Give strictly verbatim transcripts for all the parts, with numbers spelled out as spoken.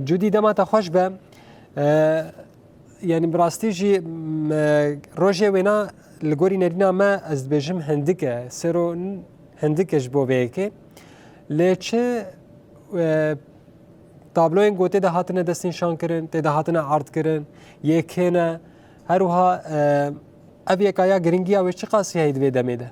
Cudî, dema te xweş be. E, yanî bi rastî jî, m, e, rojê wêna li gorî nerîna me ez dibêjim hindik e. Sêro n-, hindik e ji bo vê yekê. Lê çi, e, tabloyên ku tê de hatine destnîşan kirin, tê de hatine erd kirin, yê kê ne? Her wiha, e, ev yeka ya giringiya wê çiqasî heye di vê demê de?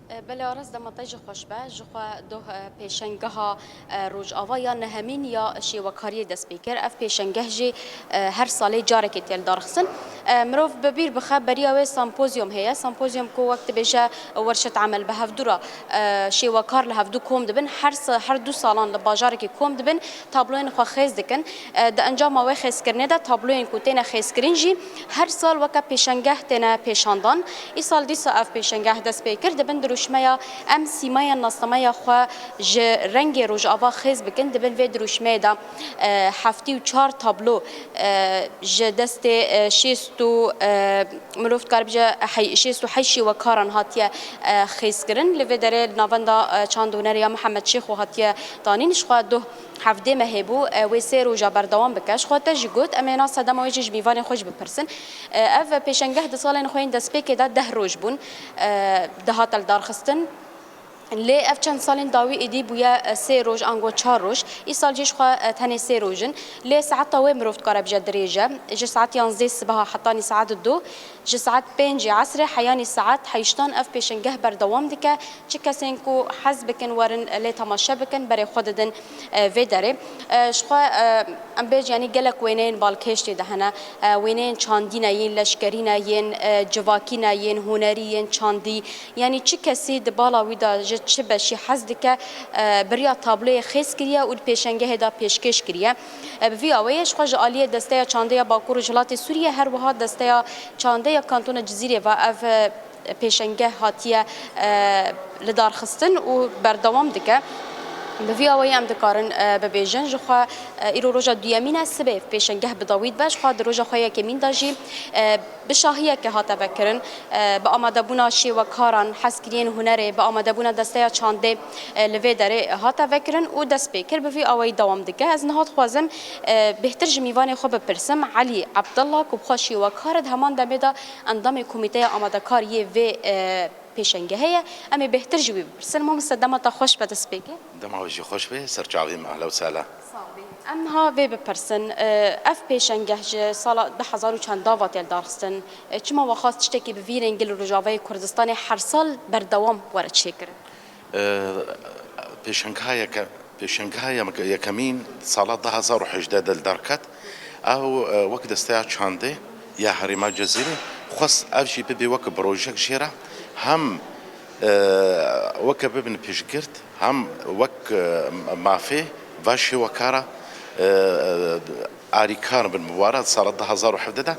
E, belê Aras, dema te jî xweş be. Ji xwe doh, e, pêşengeha, e, Rojava ya nehemîn ya şêwekariyê dest pê kir. Ev pêşengeh jî, e, her salê carekê tê lidarxistin. E, mirov bi bîr bixe, beriya wê sempozyum heye. Sempozyum ku wek dibêje werşet emel bi hevdû re, e, şêwekar li hevdû kom dibin. Her sa-, her du salan li bajarekê kom dibin, tabloyên xwe xêz dikin. E, di encama wê xêzkirinê de tabloyên ku têne xêzkirin jî her sal weke pêşengeh têne pêşandan. Îsal dîsa ev pêşengeh dest pê kir, dibin dirûşmeya em sîmaya nasnameya xwe ji rengê Rojava xêz bikin. Dibin vê dirûşmeyê de, e, heftê û çar tablo, e, ji destê, e, şêst û, e, mirov dikare bije hey-, şêst û heşt şêwekaran hatiye, e, xêzkirin. Li vê derê li navenda, e, çand û hunerê ya Mihemed Şêxo hatiye danîn. Ji xwe doh hevdê mehê bû, e, wê sê roja berdewam bike. Ji xwe te jî got, em ê na sedema wê jî ji mîvanên xwe jî bipirsin. E, ev pêşengeh di salên xwe yên destpêkê de deh roj bûn, e, dihate lidarxistin. Lê ev çend salên dawî êdî bûye, e, sê roj, ango çar roj. Îsal jî ji xwe, e, tenê sê roj in. Lê saeta wê mirov dikare bije dirêj e. Ji saet yanzdeh sibeha hetanî saet du, ji saet pêncê esrê heyanî saet heştan ev pêşengeh berdewam dike. Çi kesên ku hez bikin werin lê temaşe bikin, berê xwe didin, e, vê derê. E, ji xwe, e, em bêjin, yanî gelek wêneyên balkêş tê de hene. E, wêneyên çandî ne, yên leşkerî ne, yên, e, civakî ne, yên hunerî, yên çandî. Yanî çi kesî di bala wî de ji çi beşî hez dike, e, bi riya tabloyê xêz kiriye û di pêşengehê de pêşkêş kiriye. E, bi vî awayê ji xwe ji aliyê Desteya Çandê ya Bakur Rojhilatê Sûriyê, her wiha Desteya Çandê ya Kantona Cizîrê ve ev, e, pêşengeh hatiye, e, lidarxistin û berdewam dike. Bi vî awayî em dikarin, e, bibêjin, ji xwe, e, îro roja duyemîn e, sibê pêşengeh bi dawî dibe, ji xwe di roja xwe yekemîn de jî, e, bi şahiyeke hate vekirin, e, bi amadebûna şêwekaran, hezkiriyên hunerê, bi amadebûna desteya çandê, e, li vê derê hate vekirin û dest pê kir, bi vî awayî dewam dike. Ez niha dixwazim, e, bêhtir ji mîvanê xwe bipirsim, Elî Ebdillah, ku bi xwe şêwekar e, di heman demê de endamê komîteya amadekar yê vê, e, pêşengehê ye. Em ê bêhtir ji wî bipirsin. Mamoste, dema te xweş be, destpêkê. Dema we jî xweş be, serçavê me, ehla û sehla. Sax bî. Em niha vê bipirsin, e, ev pêşengeh ji sala du hezar û çend da ve tê lidarxistin? E, çima we xwest tiştekî bi vî rengî li Rojavayê Kurdistanê her sal berdewam were çêkirin? E, pêşengeha yeke-, pêşengeha yek-, yekemîn sala du hezar û hejdeh de li dar ket. Ew, e, wek Desteya Çandê ya Herêma Cezîrê xwest ev jî bibe wek projek jê re, hem, e, weke bibin piştgirt, hem wek, e, mafê va şêwekara, e, e, arîkar bin bi wara sala du hezar û hevdeh de.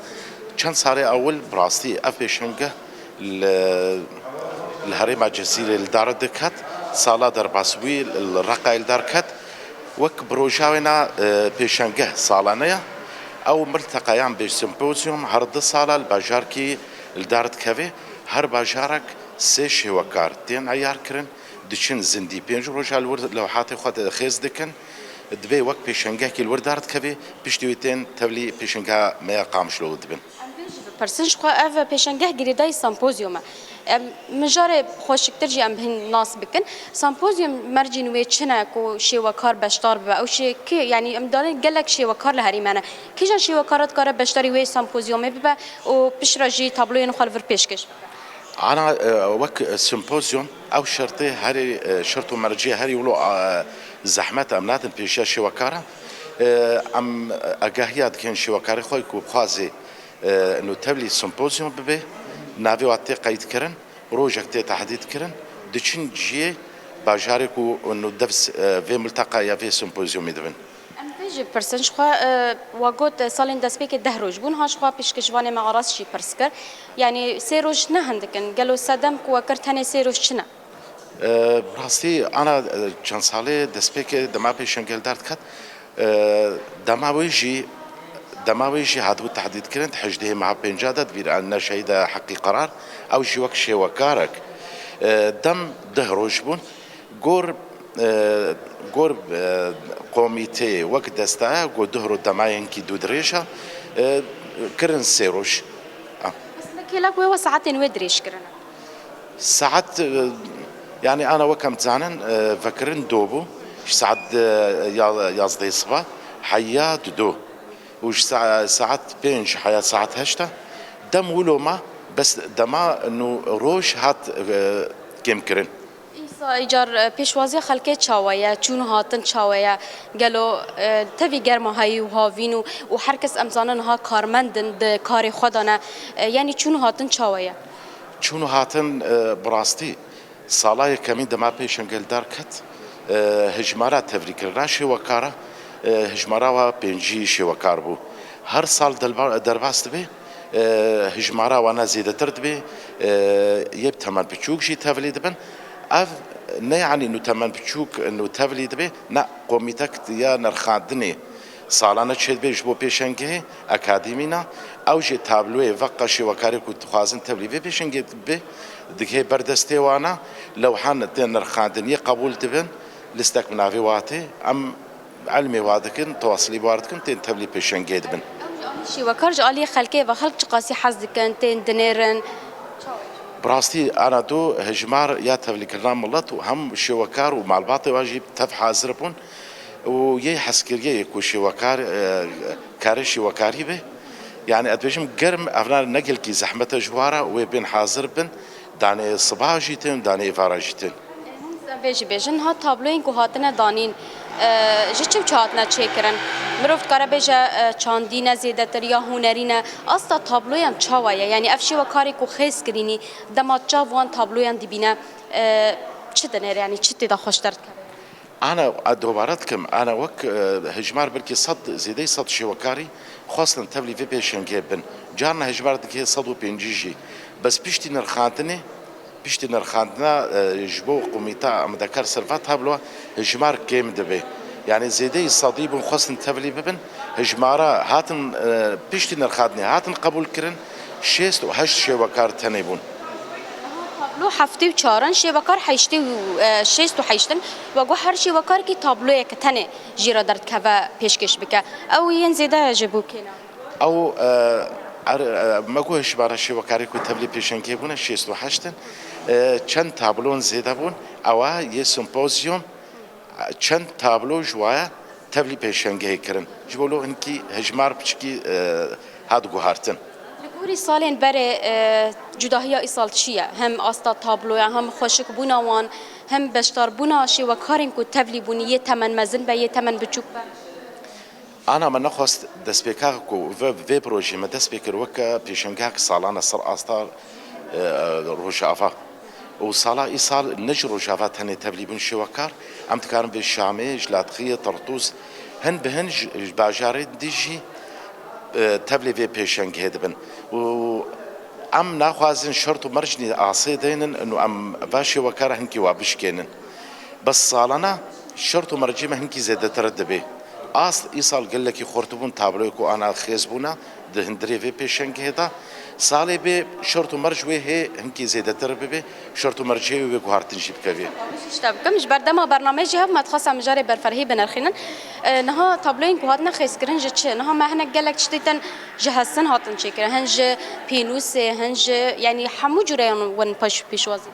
Çend salê ewil bi rastî ev pêşengeh li, li herêma Cizîrê li dar diket, sala derbasbûyî li Reqayê li dar ket. Wek proja wêna, e, pêşengeh salane ye. Ew milteqayan bê sempozyum her du sala li bajarkî li dar dikeve. Her bajarek sê şêwekar tên eyar kirin, diçin zindî pênc roja li wir lewhatê xwe de xêz dikin. Divê wek pêşengehkî li wir dar dikeve, piştî wê tên tevlî pêşengeha me ya Qamişlo dibin. Em vê jî bipirsin, ji xwe ev pêşengeh girêdayî sempozyum e. Em, mijarê xweşiktir jî em hin nas bikin. Sempozyum mercên wê çi ne ku şêwekar beşdar bibe? Ew şê-, kê, yanî em dane gelek şêwekar li herî me ne. Kîjan şêwekara dikare beşdarî wê sempozyumê bibe û piştre jî tabloyên xwe li vir pêşkêş bike? Ana, e, wek, e, sempozyum, ew şertê herî, e, şert û mercê herî wilo, e, zehmet em nadin pêşiya şêwekara. E, em agahiya dikin şêwekarê xwe ku bixwaze, e, no tevlî sempozyum bibe, navê wa tê qeyd kirin, rojek tê tehdîd kirin, diçin ciyê bajarê ku no dev s-, e, vê milteqa ya vê sempozyumê dibin. Em vê jî pirsin, ji xwe, e, we got, e, salên destpêkê deh roj bûn, ha ji xwe pêşkêşvanê me Aras jî pirs kir. Yanî sê roj ne hindik in, gelo sedem ku we kir tenê sê roj çi ne? E, bi rastî ana, e, çend salê destpêkê dema pêşengeh li dar diket, e, dema wê jî, dema wê jî hatibû tehdîd kirin, di hejdehê meha pênca de di vîr neşeyî de Heqî Qerar, ew jî wek şêwekarek, e, dem deh roj bûn. Gor E, gor, e, komîteyê wek destaya ku duh ro demayên kî dû dirêj e, e, kirin sê roj. Ah. Aslında kêlek wê we saetên wê dirêj kirine. Saet, e, yani ana wek em dizanin, e, vekirin do bû. Ji saet, e, ya-, yazdehê siba heya dido. Û ji sa-, saet pênc heya saet heşt e. Dem wilo ma, bes dema nû roj hat, e, kêmkirin. Îsa îcar, e, pêşwaziya xelkê çawa ye? Çûn û hatin çawa ye? Gelo, e, tevî germa heyî û havîn û, û her kes em zanin niha karmend in, di karê xwe de ne. E, yanî çûn û hatin çawa ye? Çûn û hatin, e, bi rastî sala yekemîn dema pêşengê li dar ket, e, hijmara tevlîkirina şêwekara, e, hijmara wa pêncî şêwekar bû. Her sal delba-, derbas dibe, e, hijmara wana zêdetir dibe, e, yê bi temen piçûk jî tevlî dibin. Ev ne yanî nû temen piçûk nû tevlî dibe, ne, komîtek ya nirxandinê salane çêdibe ji bo pêşengehê akademî ne. Ew jî tabloyê veqa şêwekarê ku dixwazin tevlî vê pêşengê bibe, digihê ber destê wana, lewhan tên nirxandin yê qebûl dibin, listek bi navê wa tê. Em Elmê wa dikin, tewasilî bi wa dikin, tên tevlî pêşengê dibin. Şêwekar ji aliyê xelkê ve, xelk çiqasî hez dikin, tên dinêrin? Bi rastî ana do hejmar ya tevlîkirina milet û hem şêwekar û malbatê wan jî tev hazir bûn û yê hezkiriyê ku şêwekar, e, kare şêwekarî be. Yani ez dibêjim germ evna ne gelkî zehmet e ji wara wê bên hazir bin. Danê siba jî tên, danê êvara jî tên. Em vê jî bêjin, niha tabloyên ku hatine danîn, e, ji çi û çi hatine çêkirin? Mirov dikare bêje, e, çandî ne zêdetir ya hunerî ne. Asta tabloyan çawa ye? Yanî ev şêwekarê ku xêz kirînî, dema çav wan tabloyan dibîne, e, çi dinêre? Yanî çi tê de xweştir dikeve? Ana, a, dobare dikim, ana wek, e, hejmar belkî sed, zêdeyî sed şêwekarî xwestin tevlî vê pêşengê bin. Carna hejmar dike sed û pêncî jî. Bes piştî nirxandinê, piştî nirxandina, e, ji bo komîta amadekar ser va tabloa hejmar kêm dibe. Yani zêdeyî sedî bûn xwestin tevlî bibin. Hejmara hatin, e, piştî nirxandinê hatin qebûl kirin, şêst û heşt şêwekar tenê bûn. Tablo heftê û çar in, şêwekar heştê û, e, şêst û heşt in. We got her şêwekarkî tabloyeke tenê jê re derdikeve pêşkêş bike. Ew yên zêde ji bo kê ne? Ew, e, er, e, me got hejmara şêwekarê ku tevlî pêşengê bûne şêst û heşt in. E, çend tablon zêde bûn, ewa yê simpozyum, e, çend tablo ji waya tevlî pêşengehê kirin. Ji bo lo hinkî hejmar piçikî, e, hat guhartin. Li gorî salên berê, e, cudahiya îsal çi ye? Hem asta tabloya, hem xweşikbûna wan, hem beşdarbûna şêwekarên ku tevlî bûn, yê temen mezin be, yê temen biçûk be? Ana me nexwest destpêka ku ve-, vê projeyê me dest pê kir weke pêşengehek salane ser asta, e, Rojava. Û sala îsal ne ji Rojava tenê tevlî bûn şêwekar, em dikarin vê Şamê, ji Latxiyê, Tertûs, hin bi hin ji, ji bajarên dî jî, e, tevlê vê pêşengehê dibin. Û em naxwazin şert û merc nî asê deynin û em va şêwekara hinkî wa bişkênin. Bes salana şert û mercê me hinkî zêdetir dibe. Ast îsal gelekî xurt bûn, tabloyê ku ana xêz bûna di hundirê vê pêşengehê de. Salê bê şert û merc wê hê hinkî zêdetir bibe, şert û mercê wê guhartin jî bikevê. Ji te bikim, ji berdema bernameyê jî hev me dixwest em mijarê berferhî binirxînin. E, niha tabloyên ku hatine xêzkirin ji çi? Niha me hinek gelek tiştê din ji hesin hatin çêkirin. Hin ji pênûsê, hin ji, yanî hemû cûreyan win pêş-, pêşwazî.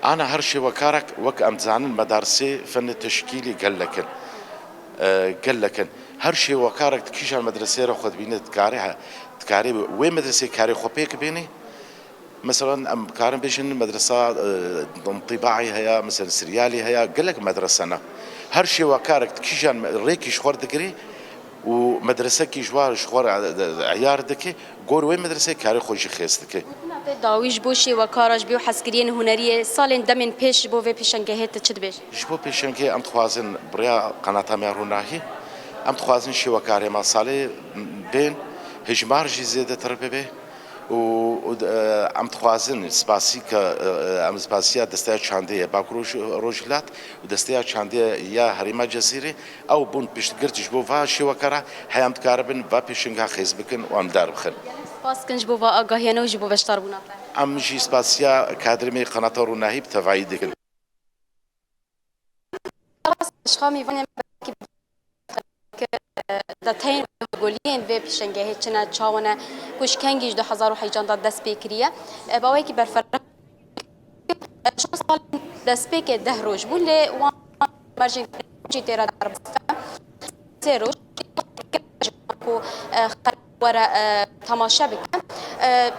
Ana her şêwekarek, wek em dizanin, medarsê fenê teşkîlî gelek in. E, gelek in. Her şêwekarek di kîjan medreseyê re xwe dibîne, dikare, dikare wê medreseyê karê xwe pêk bênê. Mesela em karin bêjin medresa, e, intîbaî heye, mesela Siryalî heye, gelek medrese ne. Her şêwekarek di kîjan me-, rêkî ji xwe digirê, û medresekî ji war, e, e, eyar dike, gor wê medresê karê xwe jî xêz dike. Gotina te dawî ji bo şêwekara, ji bo hezkiriyên huneriyê salên demên pêş ji bo vê pêşengehê tu çi dibêjî? Ji bo pêşengehê em dixwazin bi rêya qenata me ya Ronahî, em dixwazin şêwekarê me salê bên hijmar jî zêdetir bibe û, û, e, em dixwazin spasî ke, e, e, em spasiya Desteya Çandê ye Bakur Roj-, Rojhilat û Desteya Çandê ya Herêma Cezîrê, ew bûn piştgirt ji bo va şêwekara, heya em dikaribin va pêşenga xêz bikin û em dar bixin. Spas dikin ji bo va agahiyane û ji bo beşdarbûna te. Em jî spasiya kadrê me yê Qenata Ronahî bi tevayî dikin. Şixa mîvanê me belkî detayên goliyên vê pêşengehê çi ne, çawa ne, ku ji kengî ji du hezar û heycan de dest pê kiriye. E, bi awayekî berfireh, e, şeş sal destpêkê deh roj bû, lê wan mercên jî tê re derbas dikin. Sê roj ku, e, xelk were, e, temaşe bikin. E,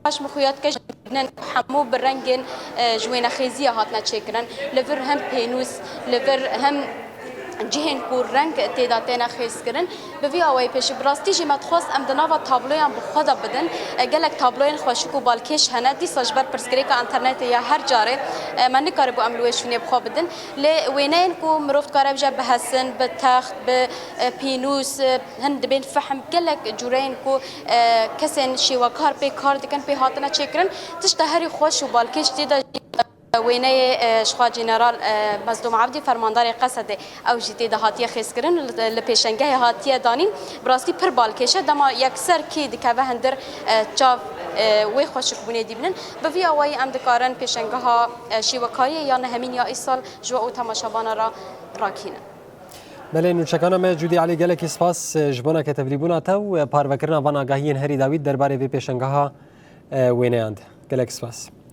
Baş min xuya dike ji bînin hemû bi rengên, e, ji wênexêziya hatine çêkirin. Li vir hem pênûs, li vir hem cihên ku reng tê de têne xêzkirin. Bi vî awayî pêşî bi rastî jî me dixwest em di nava tabloyan bi xwe de bidin. E, gelek tabloyên xweşik û balkêş hene. Dîsa ji ber pirsgirêka înternetê ya her carê, e, me nikaribû em li wê şûnê bi xwe bidin. Lê wêneyên ku mirov dikare bije bi hesin, bi text, bi, e, pênûs, e, hin dibên fehm, gelek cûreyên ku, e, kesên şêwekar pê kar dikin, pê hatine çêkirin. Tişta herî xweş û balkêş tê de jî, e, wêneyê, e, ji xwe General, e, Mezlûm Evdî, fermandarê Qesedê, ew jî tê de hatiye xêzkirin, li, li pêşengehê hatiye danîn. Bi rastî pir balkêş e, dema yekser kê dikeve hundir, e, çav, e, wê xweşikbûnê dîbinin. Bi vî awayî em dikarin pêşengeha, e, şêwekariyê ya nehemîn ya îsal ji we û temaşevana re rakînin. Belê, nûçekana me Cûdî Elî, gelekî spas, e, ji bona ke tevlîbûna te û, e, parvekirina van agahiyên herî dawî derbarê vê pêşengeha, e, wêneyan de. Gelek spas.